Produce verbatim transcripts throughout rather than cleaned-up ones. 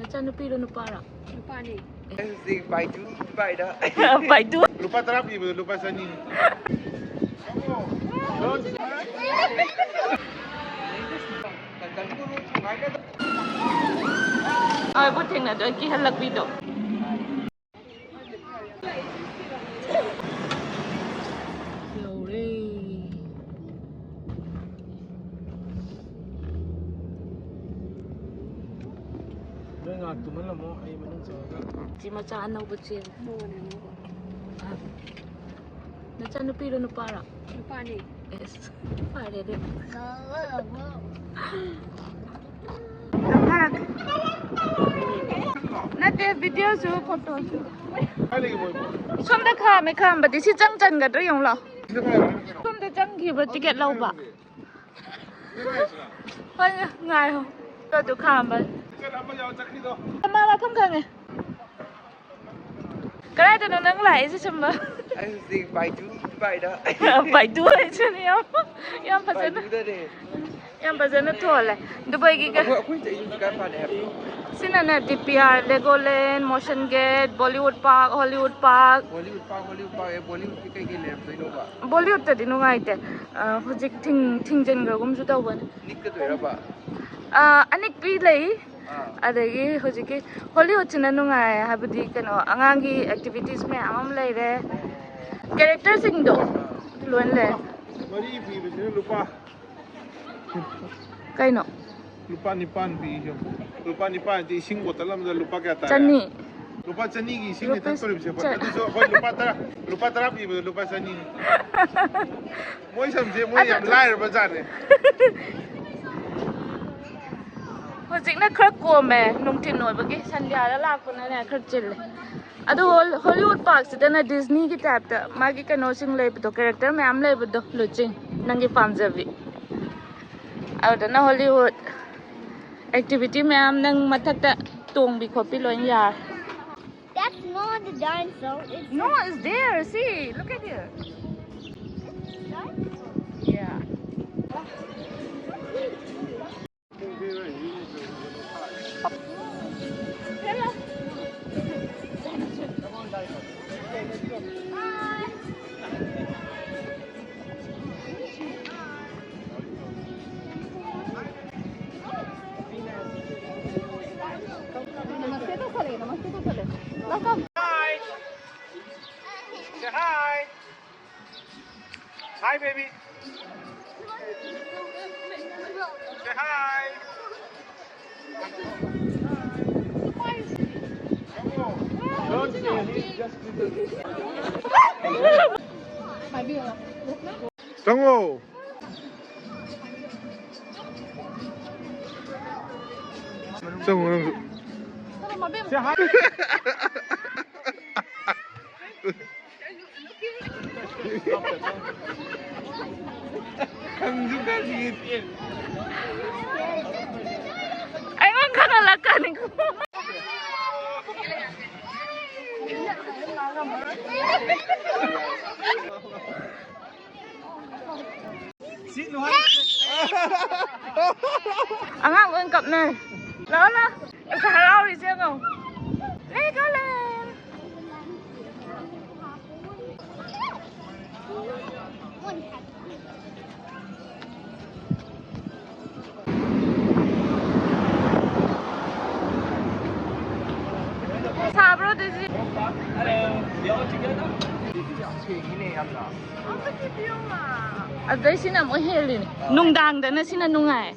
ꯏꯆꯥꯅꯨꯄꯤꯔꯣ ꯅꯨꯄꯥꯔꯣ? ꯅꯨꯄꯥꯅꯦ꯫ ꯍꯧꯖꯤꯛ ꯕꯥꯏꯗꯨ ꯄꯥꯏꯗ ꯕꯥꯏꯗꯨ꯫ ꯂꯨꯄꯥ ꯇꯔꯥ ꯄꯤꯕꯗꯣ ꯂꯨꯄꯥ ꯆꯅꯤ꯫ ꯍꯣꯏꯕꯨ ꯊꯦꯡꯅꯗꯣꯏ ꯀꯤꯍꯜꯂꯛꯄꯤꯗꯣ꯫ ꯌꯧꯔꯦ꯫ ꯅꯣꯏ ꯉꯥꯏꯍꯥꯛ ꯇꯨꯝꯍꯜꯂꯝꯃꯣ, ꯑꯩ ꯃꯅꯨꯡ ꯆꯪꯉꯒ꯫ ꯁꯤ ꯃꯆꯥ ꯑꯅꯧꯕ ꯆꯦꯜꯂꯦ꯫ ꯅꯆꯥꯅꯨꯄꯤꯔꯣ ꯅꯨꯄꯥꯔꯣ? ꯅꯨꯄꯥꯅꯦ꯫ ꯑꯦꯁ, ꯐꯔꯦ ꯑꯗꯨ꯫ ꯊꯥꯔꯛꯀꯦ꯫ ꯅꯠꯇꯦ, ꯚꯤꯗꯤꯑꯣꯁꯨ ꯐꯣꯇꯣꯁꯨ꯫ ꯀꯥꯏ ꯂꯩꯒꯦ ꯃꯣꯏꯕꯨ? ꯁꯣꯝꯗ ꯈꯥꯝꯃꯦ, ꯈꯥꯝꯕꯗꯤ ꯁꯤ ꯆꯪ ꯆꯟꯒꯗ꯭ꯔꯥ ꯌꯦꯡꯉꯨ ꯂꯥꯎ꯫ ꯁꯤꯗ ꯀꯥꯏ ꯂꯩꯒꯦ? ꯁꯣꯝꯗ ꯆꯪꯈꯤꯕ ꯇꯤꯀꯦꯠ ꯂꯧꯕ꯫ ꯁꯤꯗ ꯀꯥꯏ ꯂꯩꯒꯦ? ꯍꯣꯏ, ꯉꯥꯏꯌꯣ꯫ ꯑꯗꯨ ꯈꯥꯝꯕ꯫ ꯇꯤꯀꯦꯠ ꯑꯃ ꯌꯥꯎ ꯆꯠꯈꯤꯗꯣ꯫ ꯃꯥ ꯃꯐꯝ ꯈꯪꯉꯦ꯫ ꯀꯗꯥꯏꯗꯅꯣ ꯅꯪ ꯂꯥꯛꯏꯁꯦ ꯁꯨꯝꯕ? ꯑꯩ ꯍꯧꯖꯤꯛ ꯕꯥꯏꯗꯨ ꯄꯥꯏꯗ꯫ ꯕꯥꯏꯗꯨ ꯍꯥꯏꯁꯤꯅꯦ ꯌꯥꯝ, ꯌꯥꯝ ꯐꯖꯅ, ꯕꯥꯏꯗꯨꯗꯅꯦ꯫ ꯌꯥꯝ ꯐꯖꯅ ꯊꯣꯜꯂꯦ꯫ ꯗꯨꯕꯥꯏꯒꯤ ꯀ-, ꯑꯩꯈꯣꯏ ꯑꯩꯈꯣꯏ ꯆꯍꯤ ꯍꯧꯖꯤꯛ ꯀꯥꯏ ꯄꯥꯜꯂꯦ ꯍꯥꯏꯕꯅꯣ? ꯁꯤꯅꯅꯦ ꯗꯤ ꯄꯤ ꯑꯥꯔ, ꯂꯦꯒꯣꯂꯦꯟ, ꯃꯣꯁꯟ gate, Bollywood park, Hollywood park. Hollywood park, Hollywood park, ꯑꯦ, ꯕꯣꯂꯤꯋꯨꯗꯀꯤ ꯀꯩꯀꯩ ꯂꯩꯔꯝꯗꯣꯏꯅꯣꯕ? ꯕꯣꯂꯤꯋꯨꯗꯇꯗꯤ ꯅꯨꯡꯉꯥꯏꯇꯦ꯫ ꯑ, ꯍꯧꯖꯤꯛ ꯊꯤꯡ-, ꯊꯤꯡꯖꯤꯟꯈ꯭ꯔꯒꯨꯝꯁꯨ ꯇꯧꯕꯅꯦ꯫ ꯅꯤꯛꯀꯗꯣꯏꯔꯕ? ꯑ, ꯑꯅꯤꯛꯄꯤ ꯂꯩ꯫ ꯑꯥ꯫ ꯑꯗꯒꯤ ꯍꯧꯖꯤꯛꯀꯤ ꯍꯣꯂꯤꯋꯨꯗꯁꯤꯅ ꯅꯨꯡꯉꯥꯏ ꯍꯥꯏꯕꯗꯤ ꯀꯩꯅꯣ ꯑꯉꯥꯡꯒꯤ ꯑꯦꯛꯇꯤꯚꯤꯇꯤꯁ ꯃꯌꯥꯝ ꯑꯃ ꯂꯩꯔꯦ꯫ ꯀꯦꯔꯦꯛꯇꯔꯁꯤꯡꯗꯣ ꯑꯗꯨ ꯂꯣꯏꯅ ꯂꯩꯔꯦ꯫ ꯃꯔꯤ ꯄꯤꯕꯁꯤꯅ ꯂꯨꯄꯥ ꯀꯩꯅꯣ? ꯂꯨꯄꯥ ꯅꯤꯄꯥꯟ ꯄꯤꯁꯦ꯫ ꯂꯨꯄꯥ ꯅꯤꯄꯥꯟꯗꯤ ꯏꯁꯤꯡ ꯕꯣꯇꯜ ꯑꯃꯗ ꯂꯨꯄꯥ ꯀꯌꯥ ꯇꯥꯔꯦ? ꯆꯅꯤ꯫ ꯂꯨꯄꯥ ꯆꯅꯤꯒꯤ ꯏꯁꯤꯡ ꯔꯨꯄꯤꯁ ꯊꯛꯇꯣꯔꯤꯕꯁꯦ ꯑꯩꯈꯣꯏ꯫ ꯆ- ꯑꯗꯨꯁꯨ ꯑꯩꯈꯣꯏ ꯂꯨꯄꯥ ꯇꯔꯥ, ꯂꯨꯄꯥ ꯇꯔꯥ ꯄꯤꯕꯗ ꯂꯨꯄꯥ ꯆꯅꯤ꯫ ꯃꯣꯏ ꯁꯝꯁꯦ ꯃꯣꯏ ꯌꯥꯝ ꯂꯥꯏꯔꯕ ꯖꯥꯠꯅꯦ꯫ ꯍꯧꯖꯤꯛꯅ ꯈꯔ ꯀꯣꯝꯃꯦ, ꯅꯨꯡꯊꯤꯜ ꯑꯣꯏꯕꯒꯤ ꯁꯟꯗ꯭ꯌꯥꯗ ꯂꯥꯛꯄꯅꯅꯦ ꯈꯔ ꯆꯤꯜꯂꯦ꯫ ꯑꯗꯨ ꯍꯣꯜ-, ꯍꯣꯂꯤꯋꯨꯗ ꯄꯥꯔꯛꯁꯤꯗꯅ ꯗꯤꯖꯅꯤꯒꯤ ꯇꯥꯏꯞꯇ ꯃꯥꯒꯤ ꯀꯩꯅꯣꯁꯤꯡ ꯂꯩꯕꯗꯣ, ꯀꯦꯔꯦꯛꯇꯔ ꯃꯌꯥꯝ ꯂꯩꯕꯗꯣ, ꯂꯨꯆꯤꯡ, ꯅꯪꯒꯤ ꯄꯥꯝꯖꯕꯤ꯫ ꯑꯗꯨꯗꯅ ꯍꯣꯂꯤꯋꯨꯗ ꯑꯦꯛꯇꯤꯚꯤꯇꯤ ꯃꯌꯥꯝ ꯅꯪ ꯃꯊꯛꯇ ꯇꯣꯡꯕꯤ ꯈꯣꯠꯄꯤ ꯂꯣꯏ ꯌꯥꯔꯦ꯫ That's not the dinosaur. It's No, it's there. See, look at here. Yeah. Hi. Say hi. Hi, baby. Say hi. Don't say anything, just ꯆꯪꯉꯣ꯫ ꯆꯪꯉꯣ ꯅꯪꯁꯨ꯫ Say hi. ꯈꯪꯁꯨ ꯈꯪꯗꯦ꯫ ꯑꯩꯉꯣꯟ ꯈꯪꯍꯜꯂꯛꯀꯅꯤ꯫ ꯑꯉꯥꯡ ꯂꯣꯏ ꯀꯞꯅꯔꯦ꯫ ꯂꯥꯛꯑꯣ, ꯂꯥꯛꯑꯣ꯫ ꯑꯁ, ꯍꯔꯥꯎꯔꯤꯁꯦ ꯌꯦꯡꯉꯣ꯫ ꯂꯦꯒꯣꯂꯦꯟ꯫ ꯁꯥꯕ꯭ꯔꯣ, ꯗꯤꯖꯤ? ꯑꯗꯩ ꯁꯤꯅ ꯑꯃꯨꯛ ꯍꯦꯜꯂꯤꯅꯦ꯫ ꯅꯨꯡꯗꯥꯡꯗꯅ ꯁꯤꯅ ꯅꯨꯡꯉꯥꯏ꯫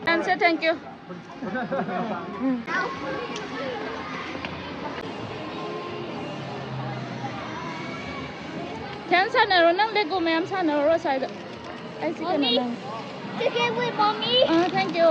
And say thank you. ꯀꯌꯥꯝ ꯁꯥꯟꯅꯔꯣ ꯅꯪ, ꯂꯦꯒꯣ ꯃꯌꯥꯝ ꯁꯥꯟꯅꯔꯣ ꯁ꯭ꯋꯥꯏꯗ꯫ ꯑꯩ ꯁꯤ ꯀꯩꯅꯣ Mommy, ꯅꯪ take it with mommy. Ah, thank you.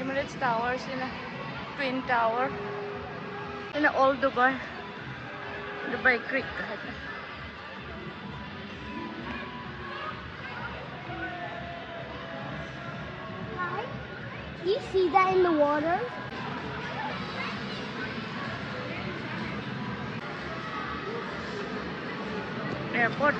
Emirates Tower ꯁꯤꯅ, Twin Tower ꯁꯤꯅ Old Dubai, Dubai Creek ꯍꯥꯏꯅ꯫ Do you see that in the water? Airport.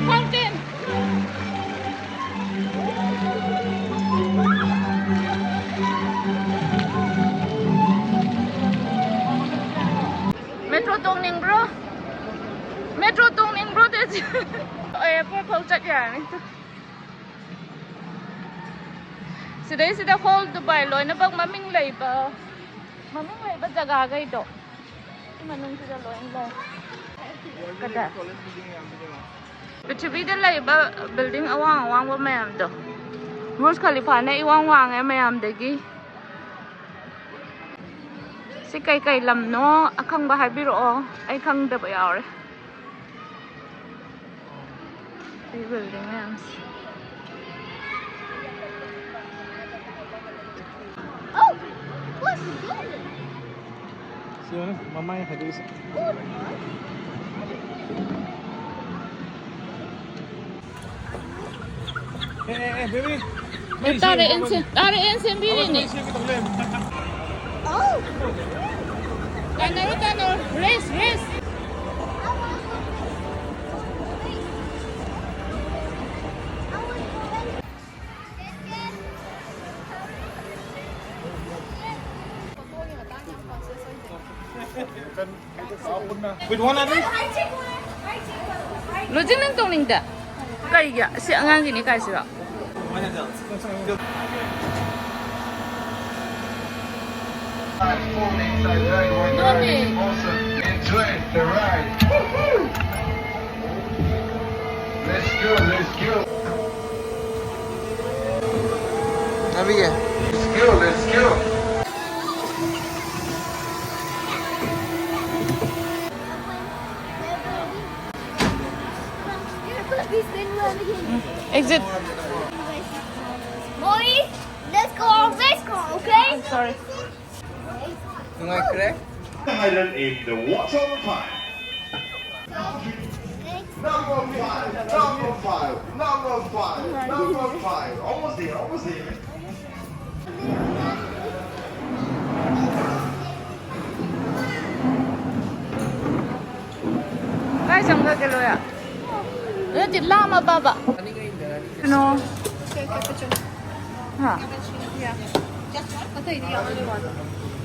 Fountain. Metro ꯇꯣꯡꯅꯤꯡꯕ꯭ꯔꯣ? Metro ꯇꯣꯡꯅꯤꯡꯕ꯭ꯔꯣ, Teji? Airport ꯐꯥꯎ ꯆꯠ ꯌꯥꯔꯅꯤ꯫ ꯁꯤꯗꯩꯁꯤꯗ whole Dubai ꯂꯣꯏꯅꯃꯛ ꯃꯃꯤꯡ ꯂꯩꯕ, ꯃꯃꯤꯡ ꯂꯩꯕ ꯖꯒꯥꯈꯩꯗꯣ ꯁꯤ ꯃꯅꯨꯡꯁꯤꯗ ꯂꯣꯏ ꯂꯩ꯫ ꯀꯗꯥꯏ? ꯄ꯭ꯔꯤꯊꯤꯕꯤꯗ ꯂꯩꯕ building ꯑꯋꯥꯡ ꯑꯋꯥꯡꯕ ꯃꯌꯥꯝꯗꯣ, Burj Khalifaꯅ ꯏꯋꯥꯡ ꯋꯥꯡꯉꯦ ꯃꯌꯥꯝꯗꯒꯤ꯫ ꯁꯤ ꯀꯩꯀꯩ ꯂꯝꯅꯣ ꯑꯈꯪꯕ ꯍꯥꯏꯕꯤꯔꯛꯑꯣ, ꯑꯩ ꯈꯪꯗꯕ ꯌꯥꯎꯔꯦ꯫ ꯁꯤ building ꯃꯌꯥꯝꯁꯦ꯫ Oh, what's this? ꯁꯤ ꯌꯦꯡꯉꯨꯅꯦ, ꯃꯃꯥꯏ ꯍꯥꯏꯗꯣꯛꯏꯁꯦ꯫ ꯑꯦ, ꯑꯦ, ꯑꯦ, baby. ꯇꯥꯔꯛꯑꯦꯅ ꯁꯦꯝ-, ꯇꯥꯔꯛꯑꯦꯅ ꯁꯦꯝꯕꯤꯔꯤꯅꯦ꯫ ꯇꯥꯟꯅꯔꯣ, ꯇꯥꯟꯅꯔꯣ꯫ Race, race꯫ With one other? Logic ꯅꯪ ꯇꯣꯡꯅꯤꯡꯗꯦ? ꯀꯩꯒꯤ? ꯁꯤ ꯑꯉꯥꯡꯒꯤꯅꯤ ꯀꯥꯏꯁꯤꯔꯣ? Enjoy the ride. Woohoo! Let's go, let's go. Let's go, let's go. Exit. Molly, let's go, let's go, okay? Sorry. ꯅꯨꯡꯉꯥꯏꯈ꯭ꯔꯦ꯫ Island in the water of fire. Number five, number five, number five, number five. Almost there, almost there. ꯀꯥꯏ ꯆꯪꯈ꯭ꯔꯒꯦ ꯂꯣꯏꯔ? ꯅꯠꯇꯦ, ꯂꯥꯝꯃꯕꯕ? ꯀꯩꯅꯣ? ꯍꯥ?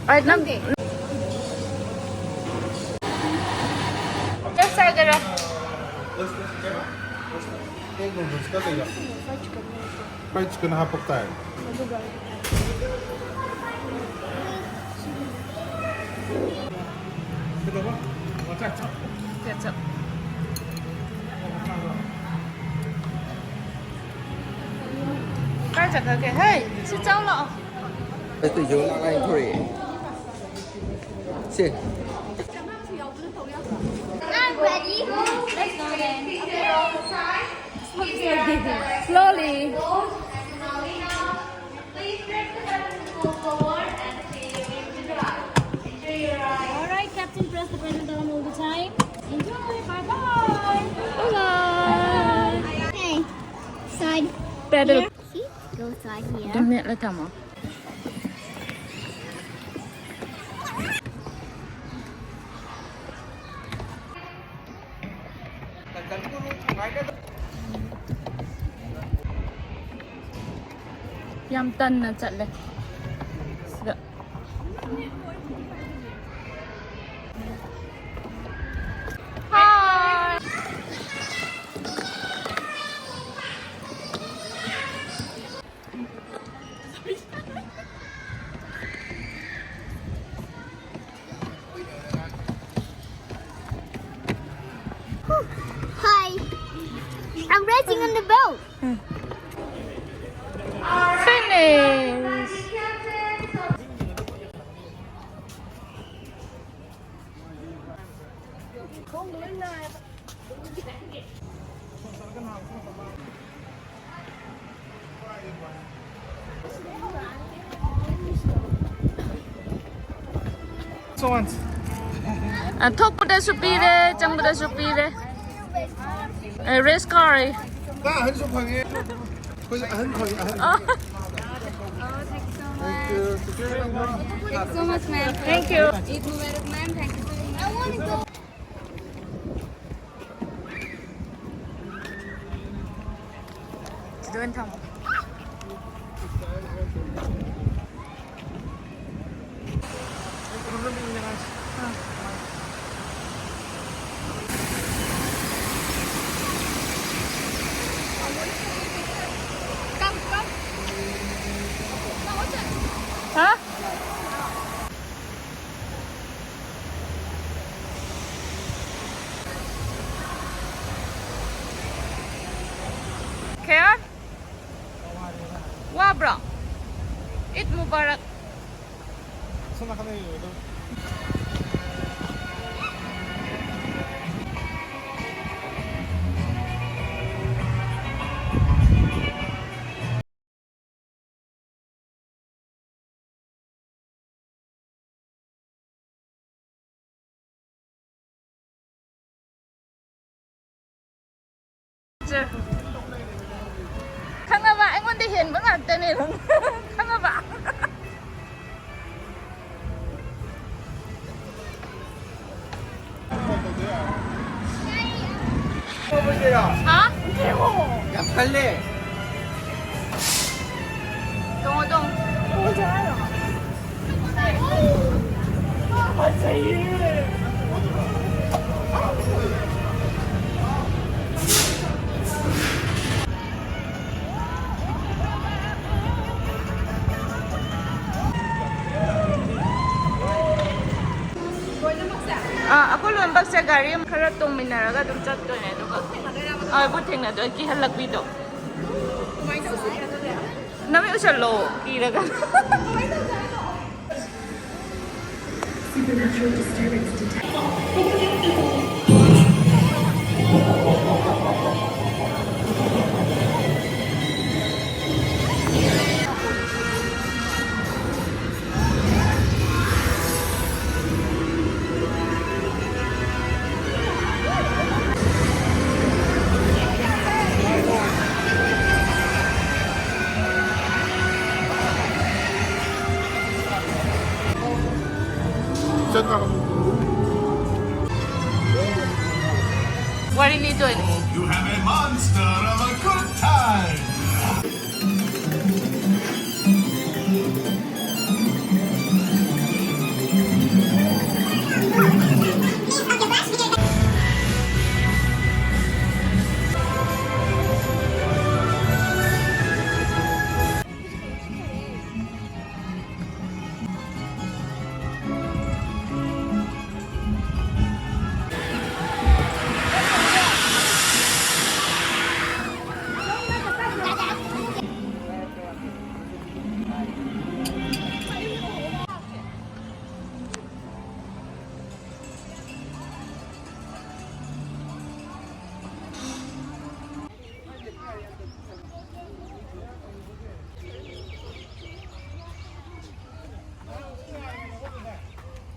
ꯑꯩ ꯅꯪ ꯆꯥꯛ ꯆꯥꯒꯦꯔꯥ? Fried chicken ꯍꯥꯞꯄꯛ ꯇꯥꯏ꯫ ꯀꯩꯗꯧꯕ? ꯀꯦꯆꯞ꯫ ꯀꯥꯏ ꯆꯠꯈ꯭ꯔꯒꯦ? ꯍꯦ, ꯁꯤ ꯆꯥꯎ ꯂꯥꯛꯑꯣ꯫ ꯑꯩ ꯇꯨꯏꯁꯨ ꯂꯥꯛ ꯂꯥꯛ ꯊꯣꯔꯛꯑꯦ꯫ ꯁꯦ꯫ I'm ready. Let's go then. Slowly. All right, Captain, press the pedal down all the time. Enjoy. Bye bye. Bye bye. Hey, side. Pedal. See? Goes Side here. ꯑꯗꯨꯝ ꯃꯦꯠꯂ ꯊꯝꯃꯣ꯫ ꯌꯥꯝ ꯇꯟꯅ ꯆꯠꯂꯦ ꯁꯤꯗ꯫ Hi. Hi. I'm racing on the boat. Finish. So once. ꯑ, ꯊꯣꯛꯄꯗꯁꯨ ꯄꯤꯔꯦ, ꯆꯪꯕꯗꯁꯨ ꯄꯤꯔꯦ꯫ ꯑ, race car. ꯅꯪ ꯑꯍꯟꯁꯨ ꯐꯪꯉꯦ꯫ ꯑꯩꯈꯣꯏꯁꯨ ꯑꯍꯟ ꯐꯪꯉꯦ, ꯑꯍꯟ꯫ ꯑ꯫ Thank you. Thank you so much, ma'am. Thank you. Eid Mubarak, ma'am. Thank you so much. ꯁꯤꯗ ꯑꯣꯏꯅ ꯊꯝꯃꯣ꯫ ꯍꯥ? ꯈꯦꯌꯔ? ꯋꯥꯕ꯭ꯔꯣ? ꯏꯗ ꯃꯨꯕꯥꯔꯛ꯫ ꯁꯣꯝ ꯅꯥꯀꯟꯗ ꯌꯦꯡꯉꯨꯗꯣ꯫ ꯈꯪꯉꯕ? ꯑꯩꯉꯣꯟꯗ ꯍꯦꯟꯕ ꯉꯥꯛꯇꯅꯦ ꯅꯪ ꯈꯪꯉꯕ? ꯍꯥ? ꯌꯥꯝ ꯀꯜꯂꯦ꯫ ꯇꯣꯡꯉꯣ, ꯇꯣꯡꯉꯣ꯫ ꯑꯥ, ꯑꯩꯈꯣꯏ ꯂꯣꯏꯅꯃꯛꯁꯦ ꯒꯥꯔꯤ ꯑꯃ ꯈꯔ ꯇꯣꯡꯃꯤꯟꯅꯔꯒ ꯑꯗꯨꯝ ꯆꯠꯇꯣꯏꯅꯦ, ꯑꯗꯨꯒ ꯑꯥ, ꯕꯨꯠ ꯊꯦꯡꯅꯗꯣꯏ, ꯀꯤꯍꯜꯂꯛꯄꯤꯗꯣ꯫ ꯅꯃꯤꯠ ꯎꯁꯜꯂꯣ, ꯀꯤꯔꯒ꯫ Supernatural disturbance detected. ꯋꯥꯔꯤ ꯂꯤꯗꯣꯏꯅꯦ꯫ You have a monster of a good time.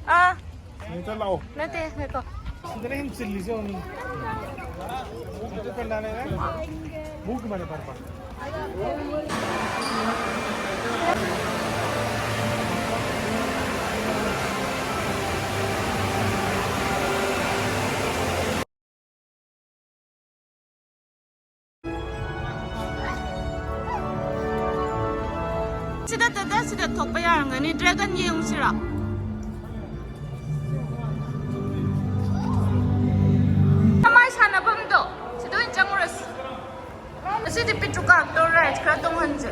ꯑꯥ꯫ ꯁꯤꯗ ꯂꯥꯛꯑꯣ꯫ ꯅꯠꯇꯦ, ꯉꯥꯏꯈꯣ꯫ ꯁꯤꯗꯅ ꯍꯦꯟꯅ ꯆꯤꯜꯂꯤꯁꯦ ꯌꯦꯡꯉꯨꯅꯦ꯫ ꯑꯗꯨ ꯀꯅꯥꯅꯦ? ꯃꯨꯛ ꯃꯥꯅꯦ ꯄꯥꯔꯄ꯫ ꯁꯤꯗ ꯇꯇꯥ ꯁꯤꯗ ꯊꯣꯛꯄ ꯌꯥꯔꯝꯒꯅꯤ꯫ ꯗ꯭ꯔꯦꯒꯟ ꯌꯦꯡꯉꯨꯁꯤꯔꯣ? ꯊꯃꯥꯏ ꯁꯥꯟꯅꯐꯝꯗꯣ ꯁꯤꯗ ꯑꯣꯏꯅ ꯆꯪꯉꯨꯔꯁꯤ꯫ ꯉꯁꯤꯗꯤ ꯄꯤꯇ꯭ꯔꯨꯀꯥꯛꯇꯣ ꯔꯥꯏꯠ ꯈꯔ ꯇꯣꯡꯍꯟꯁꯦ꯫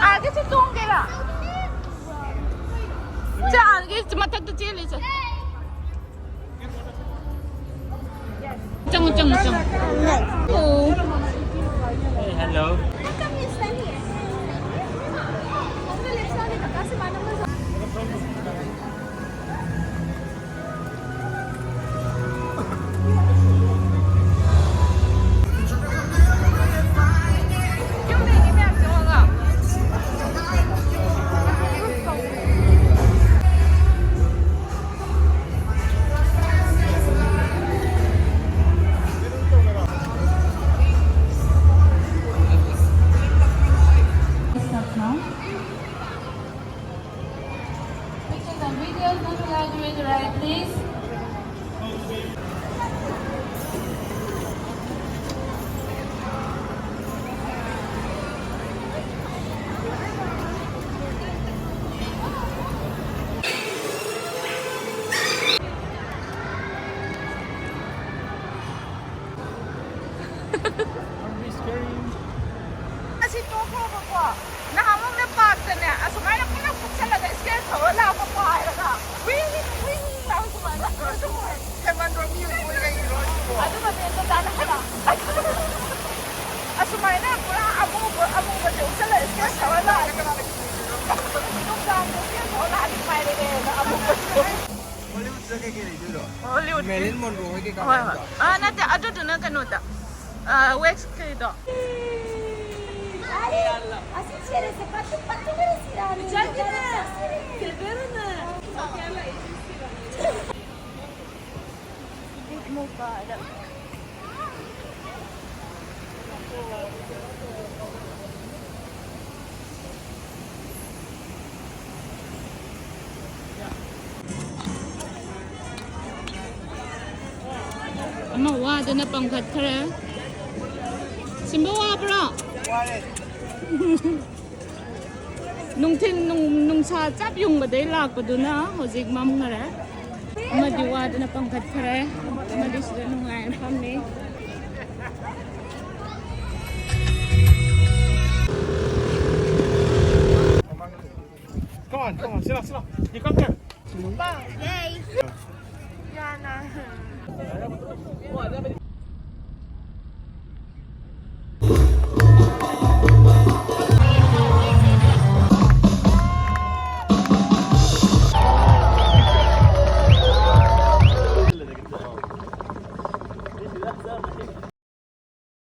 ꯑꯥꯒꯤꯁꯨ ꯇꯣꯡꯒꯦꯔꯥ? ꯆꯦ, ꯑꯥꯒꯤ ꯃꯊꯛꯇ ꯆꯦꯜꯂꯤꯁꯦ꯫ ꯆꯪꯉꯣ, ꯆꯪꯉꯣ, ꯆꯪꯉꯣ꯫ Hey, hello. Stop now. Pictures and videos not allowed during the ride, please. ꯑꯁꯤ ꯇꯣꯛꯈ꯭ꯔꯣꯕꯀꯣ꯫ ꯅꯍꯥꯟꯃꯨꯛꯅꯦ ꯄꯥꯔꯛꯇꯅꯦ ꯑꯁꯨꯃꯥꯏꯅ ꯄꯨꯂꯞ ꯀꯨꯞꯁꯜꯂꯒ ꯏꯁꯀꯦꯠ ꯊꯧꯔ ꯂꯥꯛꯄ ꯄꯥꯏꯔꯒ ꯋꯤꯡ ꯋꯤꯡ ꯂꯥꯎ ꯁꯨꯃꯥꯏꯅ꯫ ꯍꯦꯃꯟꯗ꯭ꯔꯣ ꯃꯤ ꯑꯣꯏ ꯀꯩꯒꯤꯅꯣ ꯍꯥꯏꯁꯤꯕꯣ? ꯑꯗꯨꯒꯅꯦ ꯗꯗꯥꯅ ꯍꯥꯏꯕ, ꯑꯁꯨꯃꯥꯏꯅ ꯄꯨꯔꯥ ꯑꯃꯨꯕ ꯑꯃꯨꯕꯁꯦ ꯎꯞꯁꯜꯂꯒ ꯏꯁꯀꯦꯠ ꯊꯧꯔ ꯂꯥꯛꯑꯦ꯫ ꯅꯨꯡꯗꯥꯡꯗ ꯏꯁꯀꯦꯠ ꯊꯧꯔ ꯂꯥꯛꯑꯗꯤ ꯄꯥꯏꯔꯦꯅ ꯑꯃꯨꯕꯁꯦ꯫ ꯍꯣꯂꯤꯋꯨꯗꯁꯦ ꯀꯩꯀꯩ ꯂꯩꯗꯣꯏꯅꯣ? ꯍꯣꯂꯤꯋꯨꯗꯀꯤ꯫ ꯃꯦꯔꯤꯂꯤꯟ ꯃꯣꯟꯔꯣ ꯍꯣꯏ ꯀꯩꯀꯥ ꯍꯣꯏ, ꯍꯣꯏ꯫ ꯃꯌꯥꯝꯗꯣ? ꯑꯥ, ꯅꯠꯇꯦ, ꯑꯗꯨꯗꯨꯅ ꯀꯩꯅꯣꯗ, ꯑꯥ, ꯋꯦꯛꯁ ꯀꯩꯗꯣ꯫ ꯑꯁꯤ ꯆꯦꯔꯦꯁꯦ ꯄꯠꯇꯨ ꯄꯠꯇꯨ ꯀꯔꯤ ꯁꯤꯔꯥꯅꯤ? ꯆꯥꯒꯤꯅꯦ꯫ ꯁꯤꯔꯦ꯫ ꯁꯤꯜꯚꯔꯅ꯫ ꯑꯃ ꯋꯥꯗꯅ ꯄꯪꯈꯠꯈ꯭ꯔꯦ꯫ ꯁꯤꯝꯕ ꯋꯥꯕ꯭ꯔꯣ? ꯅꯨꯡꯊꯤꯜ ꯅꯨꯡ-, ꯅꯨꯡꯁꯥ ꯆꯞ ꯌꯨꯡꯕꯗꯩ ꯂꯥꯛꯄꯗꯨꯅ ꯍꯧꯖꯤꯛ ꯃꯝꯈꯔꯦ꯫ ꯑꯃꯗꯤ ꯋꯥꯗꯅ ꯄꯪꯈꯠꯈ꯭ꯔꯦ꯫ ꯑꯃꯗꯤ ꯁꯤꯗ ꯅꯨꯡꯉꯥꯏꯅ ꯐꯝꯃꯤ꯫ Come on, come on, sit down, sit down. You come here. Yay.